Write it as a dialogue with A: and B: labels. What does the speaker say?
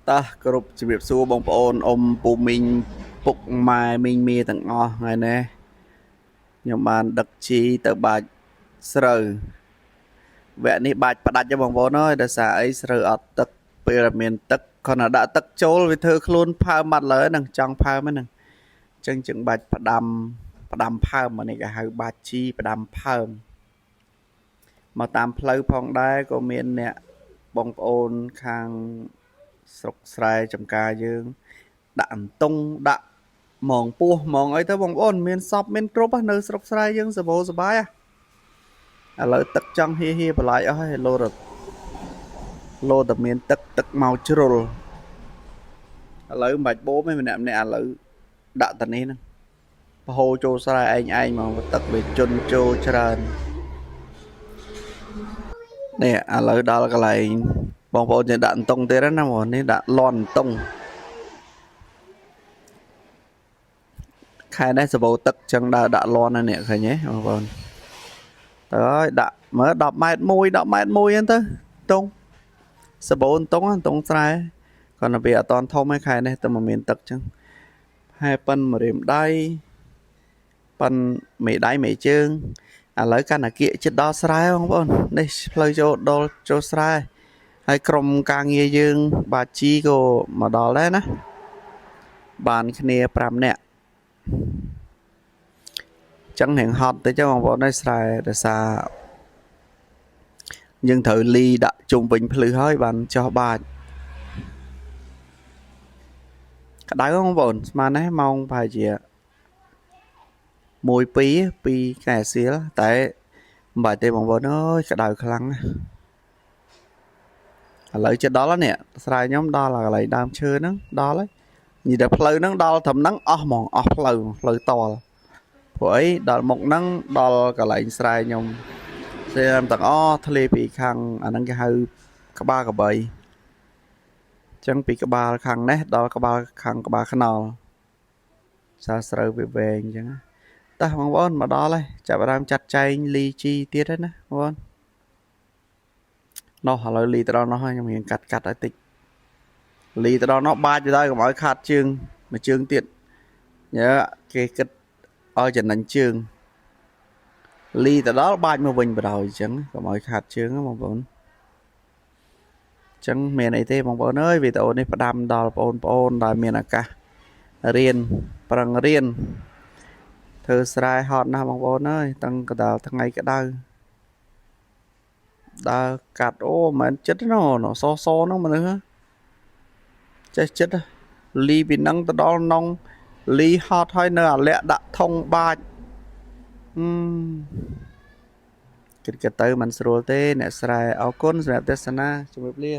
A: តោះគ្រប់ជំរាបសួរបងប្អូនអ៊ំពូមីងពុកម៉ែមីងមាទាំងអស់ថ្ងៃនេះខ្ញុំបានដឹកជីទៅបាច់ស្រូវវគ្គនេះបាច់ផ្ដាច់ទេបងប្អូនអើយដោយសារអីស្រូវអត់ទឹកពេលដែលមានទឹកគ្រាន់តែដាក់ទឹកចូលវាធ្វើខ្លួនផើមបាត់លើហ្នឹងចង់ផើមហ្នឹងអញ្ចឹងจึងបាច់ផ្ដាំផ្ដាំផើមអានេះគេហៅបាច់ជីផ្ដាំផើមមកតាមផ្លូវផងដែរក៏មានអ្នកបងប្អូនខាងស្រុកស្រែចំការយើងដាក់អន្ទង់ដាក់មងពោះមងអីទៅបងប្អូនមានសពមានគ្រប់នៅស្រុកស្រែយើងសបោសបាយឥឡូវទឹកចង់ហៀហៀបន្លាយអស់ហើយលោរលោតែមានទឹកទឹកមកជ្រុលឥឡូវមិនបាច់បូមទេម្នាក់ម្នាក់ឥឡូវដាក់តានេះហ្នឹងប្រហូរចូលស្រែឯងឯងហ្មងទឹកវាជន់ចូលច្រើននេះឥឡូវដល់កន្លែងបងប្អូនយើងដាក់អន្ទង់ទៀតណាបងនេះដាក់លន់អន្ទង់ខែនេះសបោទឹកចឹងដើរដាក់លន់ណានេះឃើញទេបងប្អូនទៅហើយដាក់មើល10ម៉ែត្រ1 10ម៉ែត្រ1ហ្នឹងទៅតុងសបោអន្ទង់អន្ទង់ស្រែគាត់ទៅវាអត់តន់ធំឯខែនេះតែមកមានទឹកចឹងហែប៉ិនម្រាមដៃប៉ិនមេដៃមេជើងឥឡូវកាន់តែគៀកចិត្តដល់ស្រែបងប្អូននេះផ្លូវចូលដល់ចូលស្រែហើយក្រុមការងារយើងបាជីក៏មកដល់ដែរណាបានគ្នា5នាក់ចឹងរៀងហត់តិចបងប្អូននេះស្រែដោយសារយើងត្រូវលីដាក់ជុំវិញភ្លឺហើយបានចោះបាច់ក្តៅបងប្អូនស្មាននេះម៉ោងប្រហែលជា1 2 2ខែសៀលតែមិនបាច់ទេបងប្អូនអើយក្តៅខ្លាំងណាស់ឥឡូវចិត្តដល់ហើយនេះស្រែខ្ញុំដល់កន្លែងដើមឈើហ្នឹងដល់ហើយនិយាយតែផ្លូវហ្នឹងដល់ត្រឹមហ្នឹងអស់ហ្មងអស់ផ្លូវផ្លូវតល់ព្រោះអីដល់មុខហ្នឹងដល់កន្លែងស្រែខ្ញុំស្រែខ្ញុំទាំងអស់ធ្លាយពីខាងអាហ្នឹងគេហៅក្បាលកបីអញ្ចឹងពីក្បាលខាងនេះដល់ក្បាលខាងក្បាលខ្នល់សាស្រូវវាវែងអញ្ចឹងតោះបងប្អូនមកដល់ហើយចាប់ផ្ដើមចាត់ចែងលីជីទៀតហើយណាបងប្អូននោះឥឡូវលីទៅដល់នោះហើយខ្ញុំរៀងកាត់កាត់ឲ្យតិចលីទៅដល់នោះបាច់ទៅដល់កុំឲ្យខាត់ជើងមួយជើងទៀតញ៉ើគេគិតឲ្យចំណេញជើងលីទៅដល់បាច់មកវិញបណ្ដោយអញ្ចឹងកុំឲ្យខាត់ជើងណាបងប្អូនអញ្ចឹងមានអីទេបងប្អូនអើយវីដេអូនេះផ្ដាំដល់បងប្អូនដែលមានឱកាសរៀនប្រឹងរៀនធ្វើស្រែហត់ណាស់បងប្អូនអើយតាំងកដាលថ្ងៃក្តៅដើរកាត់អូមិនមែនចិត្តណសសហ្នឹងមនុស្សចេះចិត្តលីពីនឹងទៅដល់នងលីហត់ហើយនៅអាលាក់ដាក់ថងបាច់គិតក៏ទៅមិនស្រួលទេអ្នកស្រែអរគុណសម្រាប់ទស្សនាជំរាបលា។